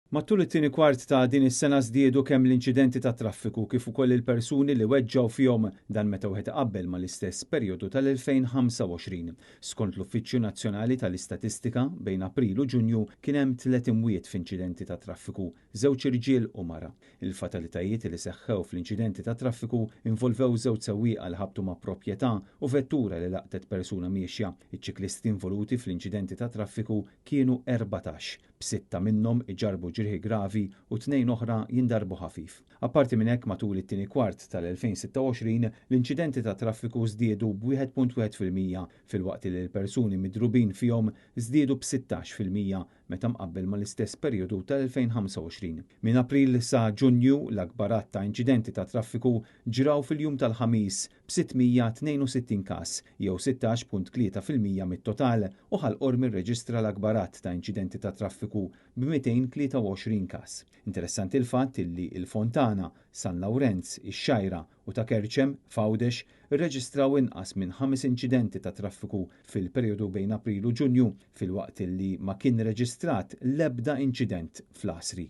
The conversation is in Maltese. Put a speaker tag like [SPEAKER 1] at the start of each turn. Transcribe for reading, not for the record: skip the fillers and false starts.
[SPEAKER 1] Matul it-tieni kwart ta' din is-sena żdiedu kemm l-inċidenti tat-traffiku kif ukoll il-persuni li weġġgħu fihom, dan meta wieħed iqabbel mal-istess perjodu tal-2025. Skont l-Uffiċċju Nazzjonali tal-Istatistika, bejn April u Ġunju kien hemm tliet imwiet f'inċidenti tat-traffiku, żewġ irġiel u mara. Il-fatalitajiet li seħħew fl-inċidenti tat-traffiku involvew żewġ sewwieqa li ħabtu ma' proprjetà u vettura li laqtet persuna miexja. Iċ-ċiklisti involuti fl-inċidenti tat-traffiku kienu 14, b'sitta minnhom iġarrbu ġrieħi gravi u tnejn oħra jindarbu ħafif. Apparti minn hekk, matul it-tieni kwart tal-2026, l-inċidenti tat-traffiku żdiedu b'1.1% filwaqt li l-persuni midrubin fihom żdiedu b'16% meta mqabbel mal-istess perjodu tal-2025. Minn April sa Ġunju, l-akbar għadd ta' inċidenti tat-traffiku ġraw fil-jum tal-Ħamis b'662 każ, jew 16.3% mit-total, u Ħal Qormi rreġistra l-akbar għadd ta' inċidenti tat-traffiku b'223 każ. Interessanti l-fatt illi il-Fontana, San Lawrenz, ix-Xgħajra u Ta' Kerċem, f'Għawdex, irreġistraw inqas minn ħames inċidenti tat-traffiku fil-perjodu bejn April u Ġunju, filwaqt illi ma kien reġistrat l-ebda inċident fl-Għasri.